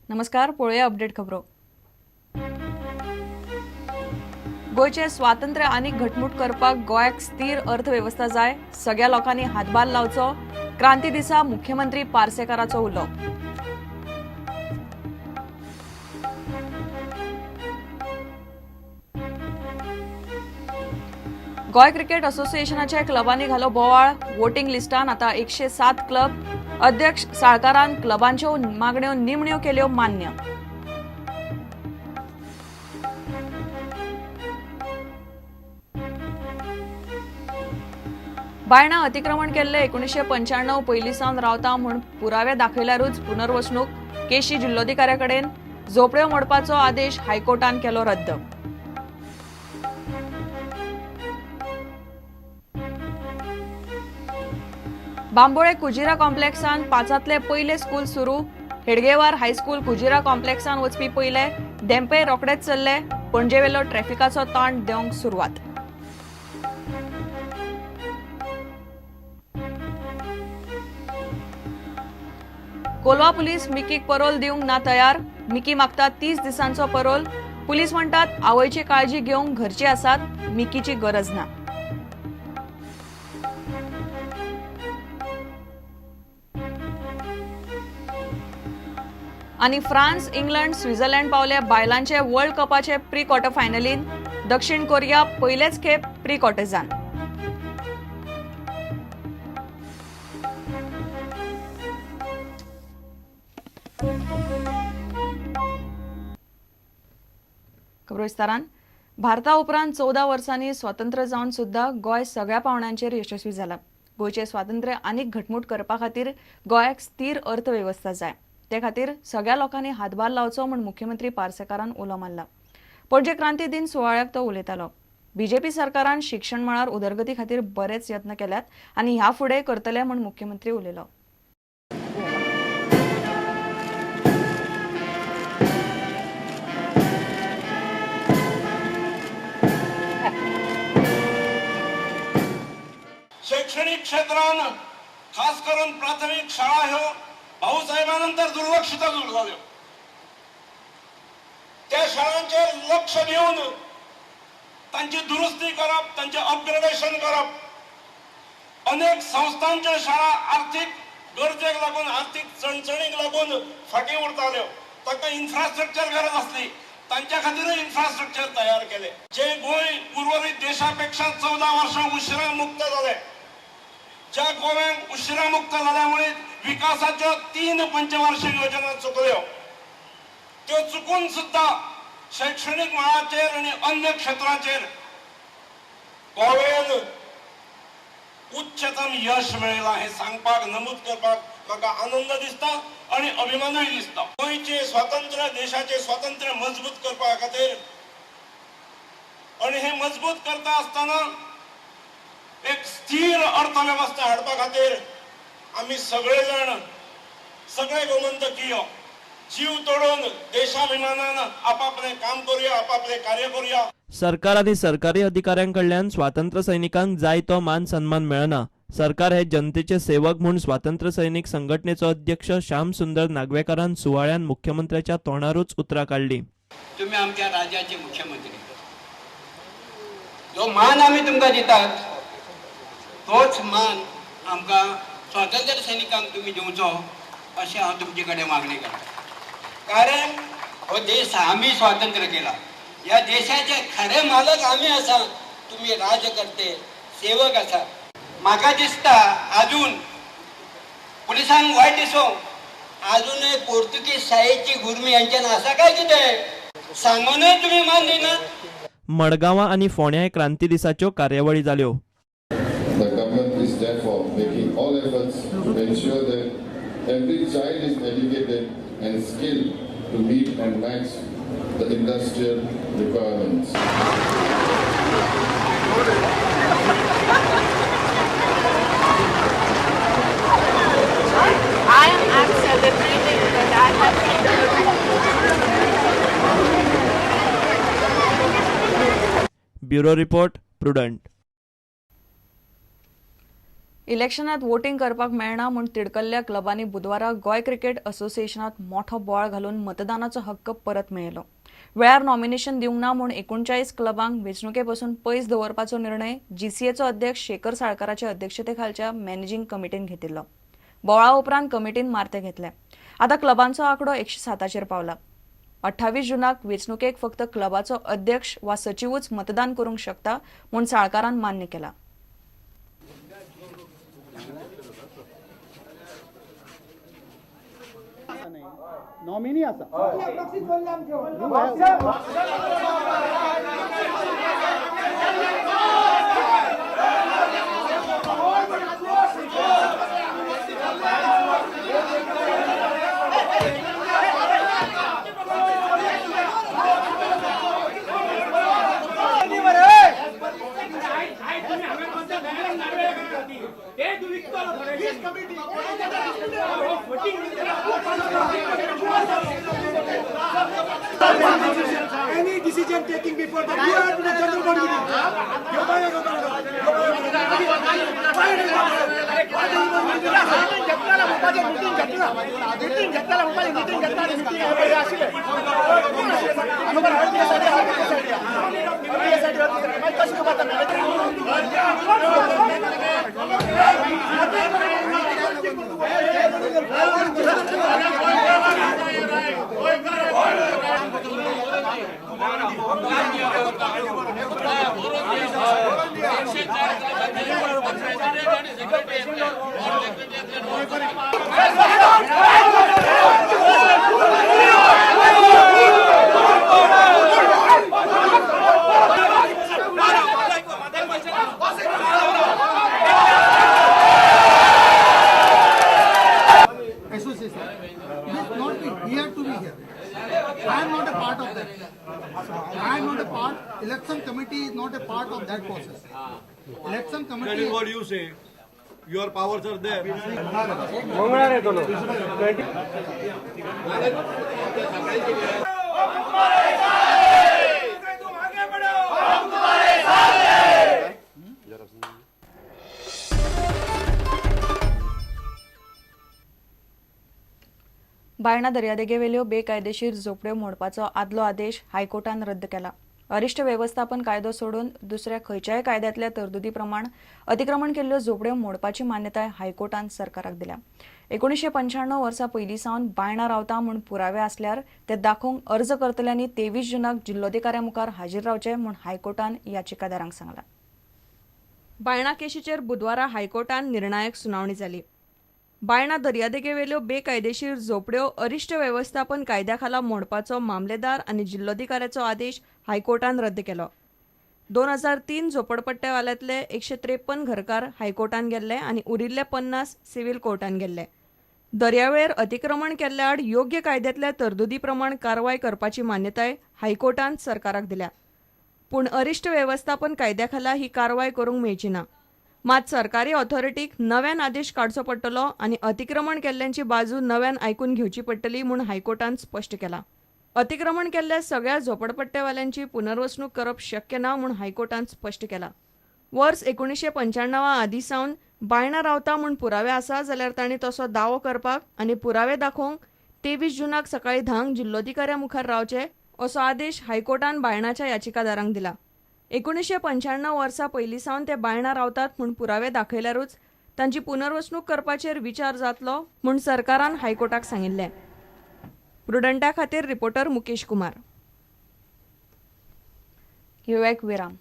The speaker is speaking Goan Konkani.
नमस्कार, पळोवया अपडेट खबरो. गोंयचें स्वातंत्र्य आनीक घटमूट करपाक गोंयाक स्थिर अर्थवेवस्था जाय, सगळ्या लोकांनी हातभार लावचो, क्रांती दिसा मुख्यमंत्री पार्सेकाराचो उलो. गोंय क्रिकेट असोसिएशनाच्या क्लबांनी घालो बोवाळ, वोटिंग लिस्टान आता 107 क्लब, अध्यक्ष साळकारान क्लबांच्यो मागण्यो निमण्यो केल्यो मान्य. बायणा अतिक्रमण केल्ले 1995 पयलीं सावन रावता म्हूण पुरावे दाखयल्यारूच पुनर्वसणूक, केशी जिल्लोधिकाऱ्या कडेन, झोपड्यो मोडपाचो आदेश हायकोर्टान केलो रद्द. बांबोळे कुजिरा कॉम्प्लेक्सान 5ांतले पयले स्कूल सुरू, हेडगेवार हायस्कूल कुजिरा कॉम्प्लेक्सान वचपी पयले, धेंपे रोखडेच चल्ले, पणजेवेलो ट्रॅफिकाचो ताण देंवंक सुरवात. कोलवा पुलीस मिकीक परोल दिवंक ना तयार, मिकी मागता 30 दिसांचो परोल, पुलीस म्हणटात आवयची काळजी घेवंक घरची आसात, मिकीची गरज ना. आनी फ्रांस, इंग्लंड, स्वित्झर्लंड पावले बायलांचे वर्ल्ड कपाचे प्री क्वॉर्टर फायनलीन, दक्षिण कोरिया पयलेच खेप प्री क्वॉर्टर्सान. खबरो विस्तारान. भारता उपरांत 14 वर्सांनी स्वतंत्र जावन सुद्दां गोंय सगळ्या पावंड्यांचेर यशस्वी जाला. गोंयचें स्वातंत्र्य आनीक घटमूट करपा खातीर गोंयाक स्थिर अर्थवेवस्था जाय, ते खातीर सगळ्या लोकांनी हातभार लावचो म्हूण मुख्यमंत्री पार्सेकारान उलो मारला. पणजे क्रांती दिन सुवाळ्याक तो उलयतालो. बीजेपी सरकारान शिक्षण मळार उदरगती खातीर बरेच यत्न केल्यात आनी ह्या फुडें करतले म्हूण मुख्यमंत्री उलयलो. शैक्षणिक क्षेत्रान खास करून प्राथमिक शाळा ह्यो भाऊसाहेबानंतर दुर्लक्षित जाल्यो. त्या शाळांचेर लक्ष दिवन तांची दुरुस्ती करप, तांचें अपग्रेडेशन करप. अनेक संस्थांच्यो शाळा आर्थीक गरजेक लागून, आर्थीक चणचणीक लागून फाटीं उरताल्यो, तांकां इन्फ्रास्ट्रक्चर गरज आसली, तांच्या खातीरूय इन्फ्रास्ट्रक्चर तयार केलें. जे गोंय उर्वरीत देशा पेक्षा 14 वर्सां उशिरा मुक्त जालें, ज्या गोव्यांक उशिरा मुक्त जाल्यामुळे विकासाच्यो 3 पंचवार्षिक योजना चुकल्यो, त्यो चुकून सुद्दां शैक्षणिक मळाचेर आनी अन्य क्षेत्राचेर गोव्यान उच्चतम यश मेळयलां हें सांगपाक, नमूद करपाक म्हाका आनंद दिसता आनी अभिमानूय दिसता. गोंयचें स्वातंत्र्य, देशाचें स्वातंत्र्य मजबूत करपा खातीर आनी हें मजबूत करता आसतना एक स्थिर अर्थवेवस्था हाडपा खातीर आमी सगळे जाण, सगळे गोमंतकीय जीव तोडून देशाभिमानान आपापलें काम करुया, आपापलें कार्य करुया. सरकार आनी सरकारी अधिकाऱ्यां कडल्यान स्वातंत्र्य सैनिकांक जाय तो मान सन्मान मेळना. सरकार हे जनतेचे सेवक म्हूण स्वातंत्र्य सैनिक संघटनेचो अध्यक्ष श्याम सुंदर नागवेकारान सुवाळ्यान मुख्यमंत्र्याच्या तोंडारूच उतरां काडली. तुम्ही आमच्या राज्याचे मुख्यमंत्री, जो मान आमी तुमकां दितात तोच मान आमकां स्वातंत्र्य सैनिकांक तुमी दिवचो अशें हांव तुमचे कडेन मागणी करता. कारण हो देश आमी स्वातंत्र्य केला, ह्या देशाचे खरे मालक आमी आसा, तुमी राज्यकर्ते सेवक आसा. म्हाका दिसता आजून पुलिसांक वायट दिसो, आजूनय पोर्तुगीज शाहेची गुरमी यांच्यान आसा काय कितें सांगूनय तुमी मान दिना. मडगांवां आनी फोंड्याय क्रांती दिसाच्यो कार्यावळी जाल्यो. The government is therefore making all efforts to ensure that every child is educated and skilled to meet and match the industrial requirements. I am celebrating that I have been. Bureau Report, Prudent. इलेक्शनात वोटिंग करपाक मेळना म्हूण तिडकल्ल्या क्लबांनी बुधवारा गोंय क्रिकेट असोसिएशनात मोठो बोवाळ घालून मतदानाचो हक्क परत मेळयलो. वेळार नॉमिनेशन दिवंक ना म्हूण 39 क्लबांक वेंचणुके पसून पयस दवरपाचो निर्णय जीसीएचो अध्यक्ष शेखर साळकाराच्या अध्यक्षतेखालच्या मॅनेजिंग कमिटीन घेतिल्लो. बोवाळा उपरांत कमिटीन मारते घेतले. आतां क्लबांचो आंकडो 107चेर पावला. 28 जूनाक वेंचणुकेक फक्त क्लबाचो अध्यक्ष वा सचिवूच मतदान करूंक शकता म्हूण साळकारान मान्य केला. नॉमिनी असा Any decision taking before the we are to the general body meeting. Association. This not be here to be here. I am not a part of that. I am not a part. Election committee is not a part of that process. Election committee. That is what you say. Your powers are there. Baina दर्यादेगेवेल्यो बेकायदेशीर झोपड्यो मोडपाचो आदलो आदेश हायकोर्टान रद्द केला. अरिश्ट वेवस्थापन कायदो सोडून दुसऱ्या खंयच्याय कायद्यांतल्या तरतुदी प्रमाण अतिक्रमण केल्ल्यो झोपड्यो मोडपाची मान्यताय हायकोर्टान सरकाराक दिल्या. 1995 वर्सा पयलीं सावन बायणा रावता म्हूण पुरावे आसल्यार ते दाखोवंक अर्ज करतल्यांनी 23 जूनाक जिल्लोधिकाऱ्या मुखार हाजीर रावचे म्हूण हायकोर्टान याचिकादारांक सांगला. बायणा केशीचेर बुधवारा हायकोर्टान निर्णायक सुनावणी जाली. बायणा दर्यादेगेवेल्यो बेकायदेशीर झोपड्यो अरिश्ट वेवस्थापन कायद्या खाला मोडपाचो मामलेदार आनी जिल्लोधिकाऱ्याचो आदेश हायकोर्टान रद्द केलो. 2003 झोपडपट्टेवाल्यांतले 153 घरकार हायकोर्टान गेल्ले आनी उरिल्ले 50 सिव्हील कोर्टान गेल्ले. दर्यावेळेर अतिक्रमण केल्ल्या आड योग्य कायद्यांतल्या तरतुदी प्रमाण कारवाय करपाची मान्यताय हायकोर्टान सरकाराक दिल्या. पूण अरिश्ट वेवस्थापन कायद्या खाला ही कारवाय करूंक मेळची ना. मात सरकारी ऑथॉरिटीक नव्यान आदेश काडचो पडटलो आनी अतिक्रमण केल्ल्यांची बाजू नव्यान आयकून घेवची पडटली म्हूण हायकोर्टान स्पश्ट केला. अतिक्रमण केल्ल्या सगळ्या झोपडपट्टेवाल्यांची पुनर्वसणूक करप शक्य ना म्हूण हायकोर्टान स्पश्ट केला. वर्स 1995 आदीं सावन बायणा रावता म्हूण पुरावे आसा जाल्यार तांणी तसो दावो करपाक आनी पुरावे दाखोवंक 23 जूनाक सकाळीं 10 जिल्लोधिकाऱ्या मुखार रावचे असो आदेश हायकोर्टान बायणाच्या याचिकादारांक दिला. 1995 वर्सा पयलीं सावन ते बायणा रावतात म्हूण पुरावे दाखयल्यारूच तांची पुनर्वसणूक करपाचेर विचार जातलो म्हूण सरकारान हायकोर्टाक सांगिल्लें. प्रुडंटा खातीर रिपोर्टर मुकेश कुमार. घेवया एक विराम.